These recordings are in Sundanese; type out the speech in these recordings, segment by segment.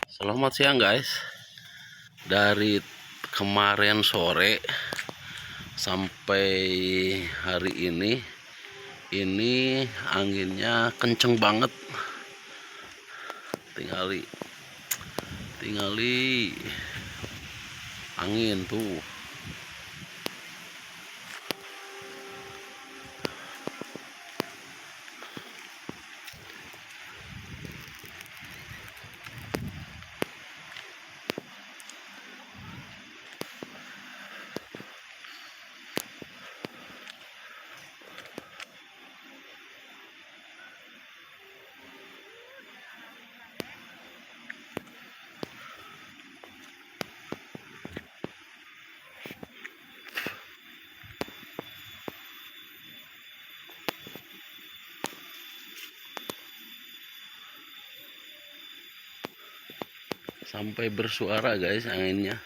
Selamat siang guys. Dari kemarin sore sampai hari ini anginnya kenceng banget. Tingali, tingali angin tuh. Sampai bersuara guys anginnya.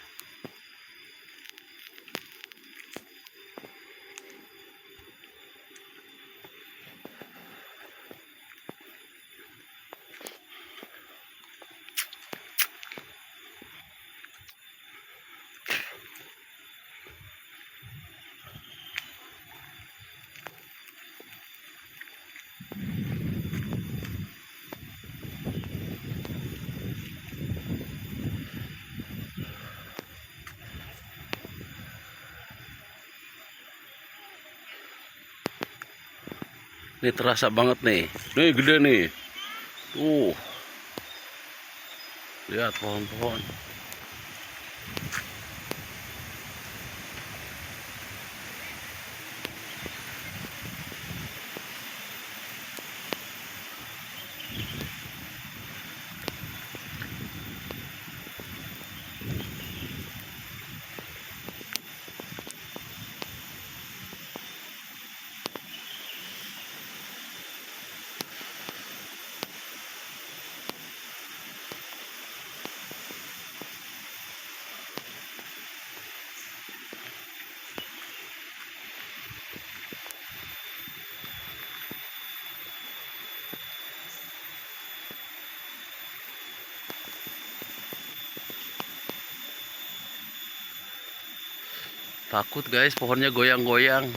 Ini terasa banget nih. Nih gede nih. Tuh. Lihat pohon-pohon. Takut guys, pohonnya goyang-goyang.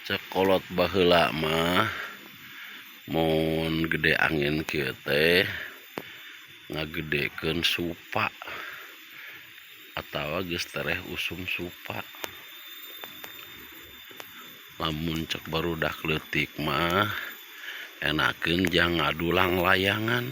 Ceuk kolot baheula mah mun gede angin kieu teh ngagedekeun supa atawa geus tereh usum supa. Lamun cek barudak leutik mah enakeun jang ngadu langlayangan.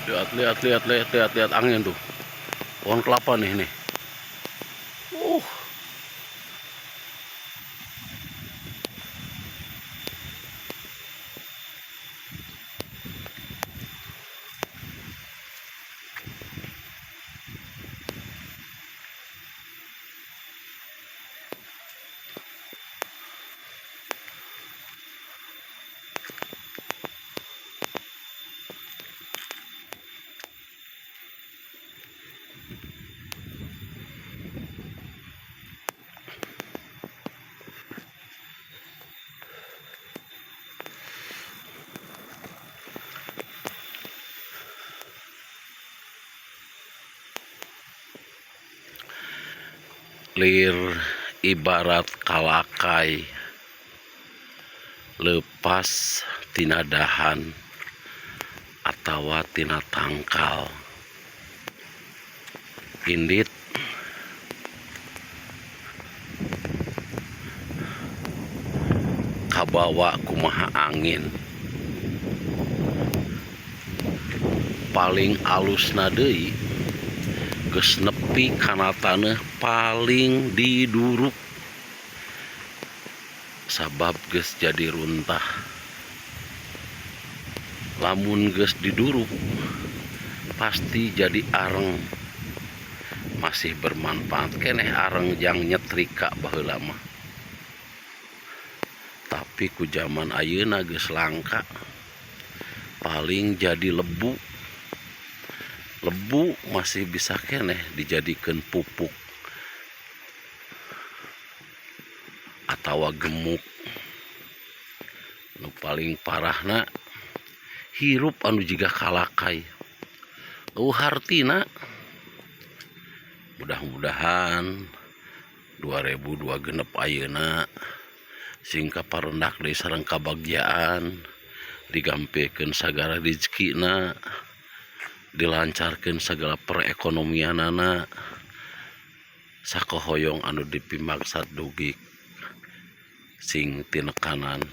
Lihat, lihat, lihat, lihat, lihat, lihat angin tuh. Pohon kelapa nih, nih. Lir ibarat kalakay leupas tina dahan atawa tina tangkal. Indit kabawa kumaha angin. Paling alusna deui geus nepi kana taneuh paling diduruk sabab geus jadi runtah. Lamun geus diduruk pasti jadi areng. Masih bermanfaat keneh areng jang nyetrika baheula mah. Tapi ku jaman ayeuna geus langka paling jadi lebu. Lebu masih bisa keneh dijadikeun pupuk atawa gemuk. Nu paling parahna hirup anu jiga kalakay eueuh hartina. Mudah-mudahan 2026 ayeuna sing kaparendak deui sareng kabagjaan, digampilkeun sagala rizkina, dilancarkeun sagala perekonomianana, sakohoyong anu dipimaksad dugi sing tinekanan.